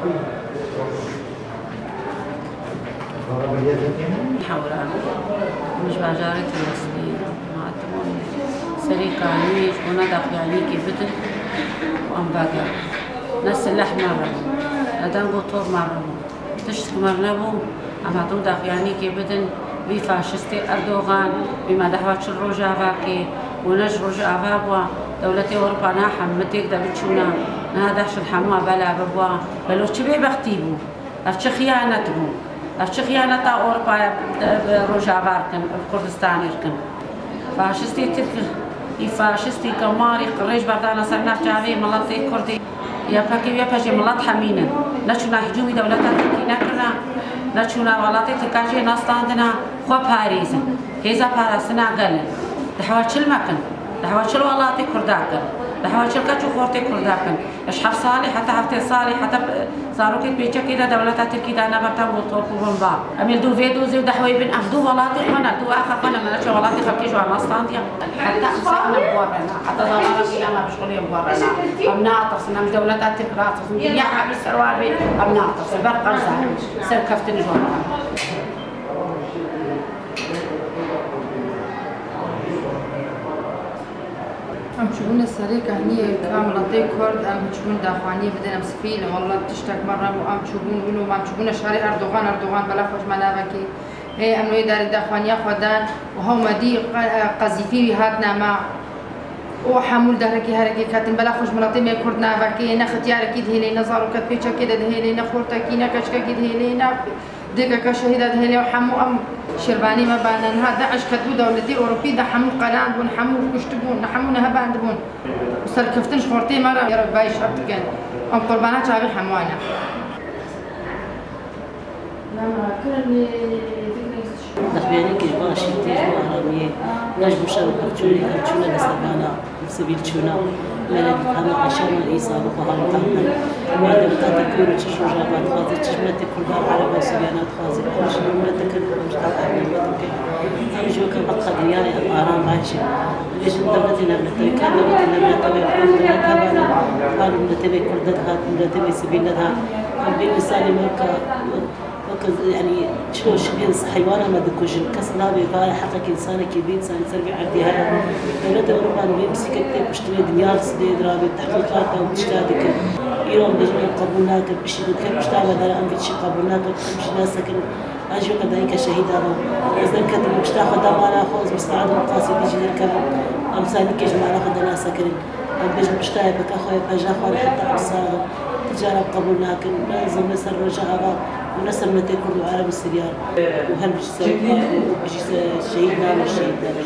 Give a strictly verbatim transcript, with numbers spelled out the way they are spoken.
Hewran, min ji bajarê Tirmesnî hatibûn, serê kaniyê ji bona daxuyaniyekê bidin û em vegerin. Ne sileh me re bû, ne deng û tor me re bû. Tişt ji me re nebû, em hatibûn daxuyaniyekê bidin vî faşistê Erdogan, vî me dehwa çil Rojavakê û ne ji Rojava bû, dewletê Ewropa niha hemû têk de biçûna, niha dehşt hemû bela bibû. Gelo çi bêbextî bû? Ev çi xiyanet bû? Ev çi xiyaneta Ewropaya, e, Rojava dikin, Kurdistanê dikin? Faşistê Tirk, î faşistî gemarî qirêj berdana ser nav çavê miletê Kurdî. Y P G û Y P J milet hemîn in. Neçûna hicûmî dewleta Tirkî nekirina, neçûna welatê Tirka jê nastandina, xwe parêzin. Hêza parastina gel in. Dehwa çil me kin. Dehwa çil welatê Kurda kin. Dehwa çil keç û xortê Kurda kin. Ji heft salî heta heftê salî heta zarokê pêçekê de dewleta Tirkî dane ber teng û top û bomba. Em ê li dû vê dozê û dehweyê bin, em dû welatê xwe ne, dû axa xwe ne, me neçe welatê xelkê ji wan nastandiye. Heta em saxne bi wan re ne, heta zarokê ne me bişxulê bi wan re ne. Em natirsin, em ji dewleta Tirk natirsin. Dinya hemî ser wan bê, em natirsin. Ber qerza serkeftin ji wan re. Em çûbûne serê kehniyê ka miletê Kurd, em çûbûn daxuyaniyê bidin, em sifî ne, wallah tiştek me re bû, em çûbûn wilo, em çûbûne şerê Erdogan, Erdogan bela xwe ji me navekê. Ê, em wê darê daxuyaniya xwe dan û hewmedî qe-, qezîfî wî hatine me. Û hemû li dehrekî herekê ketin, bela xwe ji miletê me Kurd navekê, ne xitiyarekî dihêlê, ne zarokek pêçekê de dihêlê, ne xortekî, ne keçikekî dihêlê, ne Dêkeke şehîda dihêlê û hemû em şêrvanî me bane. Niha DAIŞ ketibû dewletê Ewropî de hemû qeland bûn, hemû kuştibûn, hemû nehebandibûn. Û serkeftin ji xortê me re ya Reb bayî şer dikin. Em qurbana çavê hemû ne. Daxuyaniyekî ji bo aşîtiyê, ji bo aramiyê, ne ji bo şer û pevçûnê, ev çûne li ser vana. Sivîl çûna, me re dît hema aşama îsa bi bahar dihat. Madem dewleta Tirk çi ji Rojava dixwaze, çi ji miletê Kurda, Ereba, Suriyana dixwaze, em jî hurmet dikin, em ji xelka hurmet dikin. Em jî weke xelka dinyayê em aram bajin. Dibêjin dewletê navnetewî, ka dewletê navnetewî, dewlet hebana, ka miletê me Kurd nedihat, miletê me sivîl nedihat. Em bê misalê me weke Weke, yanî, çilo şibên heywana me dikujin. Kes nabê vaya heqek însanekî, vî însanî ser vî erdî heye. Dewleta Ewropa li vê pisîkek tê kuştinê, dinya li sidê dirabê, tehqîqat û tişta dikin. Îro em bêjin em qebûl nakin, piştî dikin, pişta me dere em vî tişî qebûl nakin, em jî nasekin. Ez jî weke dayika şehîdan im. Ez derketim, pişta xwe da mala xwe, ez misteed im qasî jî derkevim. Em sanîkê ji mala xwe de nasekirin. Em bêjin pişta Y P G xwe, Y P J xwe re heta em sax in. Ti cara em qebûl nakin, ne zilmê ser Rojava û ne ser miletê Kurd û Ereb û Siryan. Û her bijî ser û bijî ser şehîd nabin, şehîd nabin.